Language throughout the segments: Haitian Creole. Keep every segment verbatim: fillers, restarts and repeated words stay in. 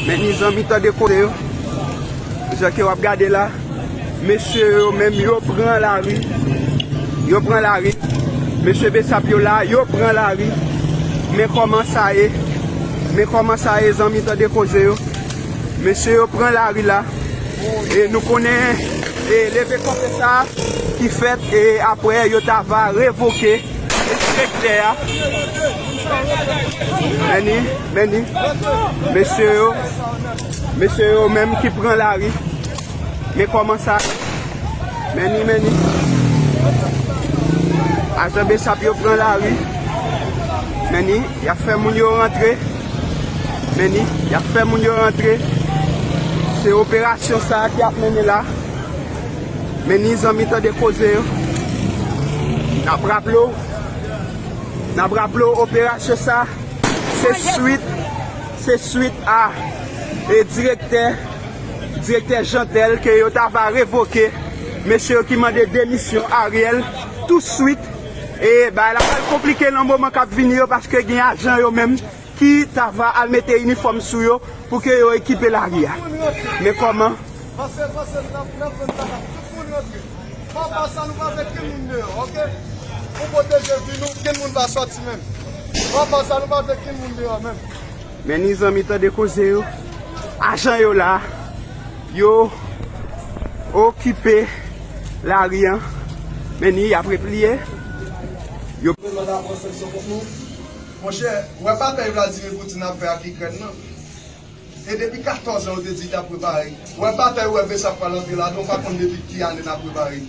Men ni zanmi, tande koze yo. Jan ke w ap gade la, mesye yo menm yo pran lari. Yo pran lari. Mesye Besap yo la, yo pran lari. Men kòman sa ye. Men kòman sa ye, zanmi, tande koze yo. Mesye yo pran lari la. E nou konnen, e leve kanpe sa ki fèt, e apre yo ta va revoke direktè a. Men ni, men ni. Mesye yo, mesye yo menm ki pran lari. Men kòman sa. Men ni, men ni. Ajan Besap yo pran lari. Men ni, y ap fè moun yo rantre. Men ni, y ap fè moun yo rantre. Se operasyon sa a ki ap mennen la. Men ni zanmi, tande koze yo. N ap raple w, n ap raple w operasyon sa, se swit, se swit a, e direktè, direktè Jeantel ke yo ta va revoke, mesye yo ki mande demisyon Ariel tou swit. E bagay la pral konplike nan moman k ap vini yo, paske gen ajan yo menm ki ta va al mete inifòm sou yo pou ke yo ekipe lari a. Men kòman? Pase, pase, n ap, n ap rann sa la. Tout moun rantre. Apa sa, nou pa vle kenn moun deyò, oke? Pou pwoteje vi nou, kenn moun pa sòti menm. Apa sa, nou pa vle kenn moun deyò menm. Men ni zanmi, tande koze yo. Ajan yo la. Yo okipe lari an. Men ni, y ap repliye. Yo. Gouvènman ta pran sanksyon kont nou. Monchè, w wè batay Vladimir Putin ap fè ak Ikrèn nan? E depi katòz an, yo te di y t ap prepare. W wè batay, w wè Besap pral antre ladan, w pa konn depi ki ane n ap prepare.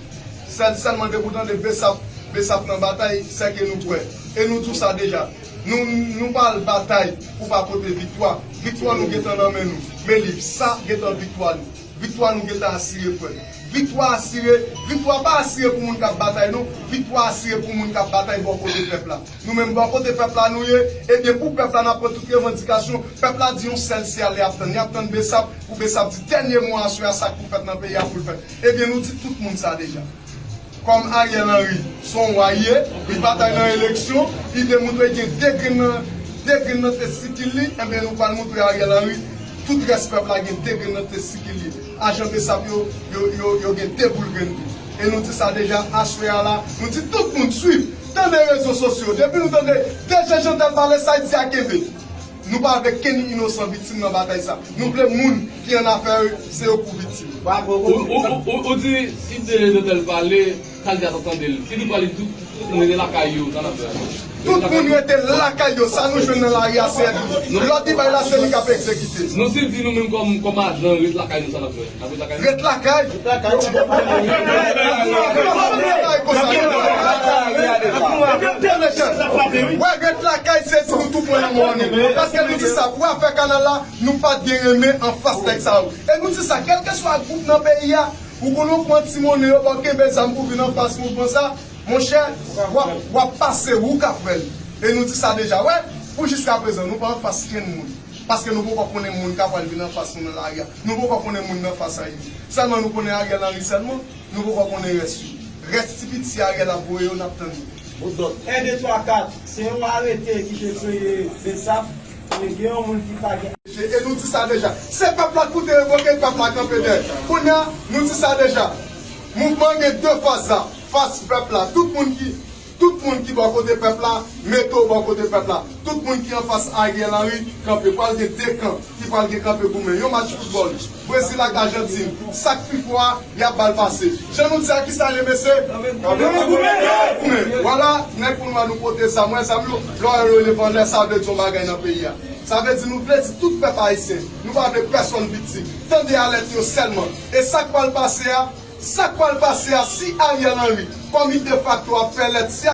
Sèl, sèlman depi w tande Besap, Besap nan batay, sèke nou prè. E nou di w sa deja. Nou, nou pa al batay pou pa pote viktwa. Viktwa nou gentan nan men nou. Men li, sa gentan viktwa nou. Viktwa nou gentan asire, frè. Viktwa asire, viktwa pa asire pou moun k ap batay, non. Viktwa asire pou moun k ap batay bò kote pèp la. Nou menm bò kote pèp la nou ye, ebyen pou pèp la n ap pran tout revandikasyon, pèp la di yon sèl syèl y ap tann, y ap tann Besap, pou Besap di dènye mo aswè a sa k pou fèt nan peyi a pou l fèt. Ebyen nou di tout moun sa deja. Kòm Ariel Henry se yon wa li ye, li batay nan eleksyon, li te moutre gen de grenn nan, de grenn nan testikil li, ebyen nou pral moutre Ariel Henry tout rès pèp la gen de grenn nan testikil li. Ajan Besap yo, yo, yo, yo gen de boul grenn tou. E nou di sa deja, aswè a la, nou di tout moun swiv, tande rezo sosyo. Depi nou tande D G Jeantel pale, sa y di a kenbe. Nou pa vle kenn inosan viktim nan batay sa. Nou vle moun ki annafè yo, se yo k pou viktim. Ou, ou, ou, ou, ou di si D G Jeantel pale, Kaldi a t ap tande l. Si li pale, tout, tout moun rete lakay yo, sa n ap fè? Tout moun rete lakay yo, sa nou jwenn nan lari a se lòd li bay la, se li k ap egzekite. Non, si l di nou menm kòm, kòm ajan, ret lakay nou, sa n ap fè? N ap ret lakay nou? Ret lakay. Wè, ret lakay, se di nou tou pran nan mòn nou. Paske nou di sa, pou afè kanal la, nou pa t gen renmen anfas nèg sa yo. E nou di sa, kèlkeswa gwoup nan peyi a, ou konnen w pran ti monnen yo, ba w kenbe zam pou vin anfas mouvman sa, monchè, w ap, w ap pase, ou k ap wè l. E nou di sa deja, wè, pou jiskaprezan, nou pa anfas kenn moun. Paske nou poko konnen moun k ap pral vin anfas nou nan lari a. Nou poko konnen moun nan fas a yo. Sèlman nou konnen Ariel Henry sèlman, nou poko konnen rès yo. Rès ti piti Ariel ap voye yo, n ap tann yo. Bout dòt. En, de, twa, kat, se yon arete ki te kreye Besap, e gen yon moun ki pa gen. E nou di sa deja. Se pèp la k pou te revoke, pèp la kanpe dèyè. Kounye a, nou di sa deja. Mouvman an gen de faz la. Faz pèp la. Tout moun ki Tout moun ki bò kote pèp la, mete w bò kote pèp la. Tout moun ki anfas Ariel Henry, kanpe. Pral gen de kan ki pral gen kanpe goumen. Yon match foutbòl. Brezil ak Ajantin. Sa k pi fò a, y ap ba l pase. Jan nou di a, kisa l ye, mesye? Goumen. Vwala, nèg pou nou a nou pote zam. Wè zam yo, lè w wè yo leve anlè, sa vle di yon bagay nan peyi a. Sa vle di nou vle di tout pèp ayisyen. Nou pa vle pèsonn viktim. Tande alèt yo sèlman. E sa k pral pase a, Sa k pral pase a, si Ariel Henry, kòm li defakto, ap fè lèt, si